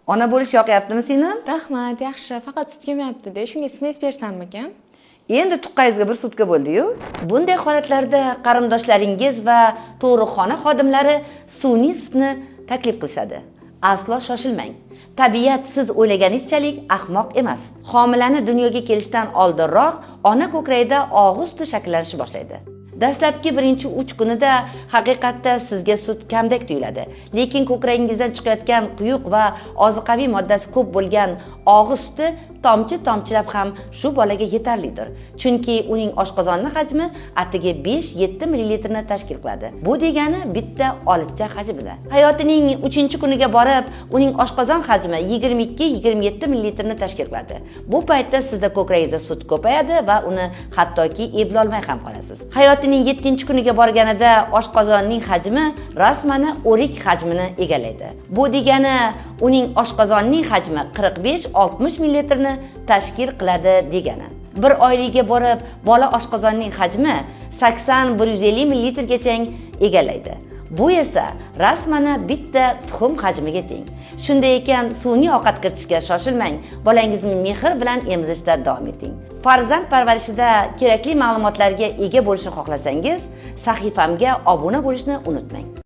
Ona bo'lish yoqyaptimi seni? Rahmat, yaxshi. Faqat sut kelmayapti-da, shunga смесь bersammikan? Endi tuqqaningizga bir sutka bo'ldi-yu. Bunday holatlarda qarindoshlaringiz va tug'ruqxona xodimlari sun'iy sutni taklif qilishadi. Aslo shoshilmang. Tabiat siz o'ylaganingizchalik ahmoq emas. Homilani dunyoga kelishdan oldinroq ona ko'kragida og'iz suti shakllanishni boshlaydi. Dastlabki birinchi 3 kunida haqiqatda sizga sut kamdek tuyuladi. Lekin ko'kragingizdan chiqayotgan quyuq va oziqaviy moddasi ko'p bo'lgan og'iz suti tomchi-tomchilab ham shu bolaga yetarlidir. Chunki uning oshqozoni hajmi atigi 5-7 millilitrni tashkil qiladi. Bu degani bitta olichcha hajmida. Hayotining 3-kuniga borib, uning oshqozon hajmi 22-27 millilitrni tashkil qiladi. Bu paytda sizda ko'kragingizda sut ko'payadi va uni hattoki eplolmay ham qolasiz. Hayotining 7-kuniga borganida oshqozonning hajmi rasmani o'rik hajmini egallaydi. Bu degani uning oshqozonning hajmi 45-60 millilitrni tashkil qiladi degani. Bir oyligiga borib, bola oshqozonning hajmi 80-150 millilitrgacha egallaydi. Bu esa rasmani bitta tuxum hajmiga teng. Shunday ekan, sun'iy ovqat kiritishga shoshilmang. Bolangizni mehr bilan emizishda davom eting. Farzand parvarishida kerakli ma'lumotlarga ega bo'lishni xohlasangiz, sahifamga obuna bo'lishni unutmang.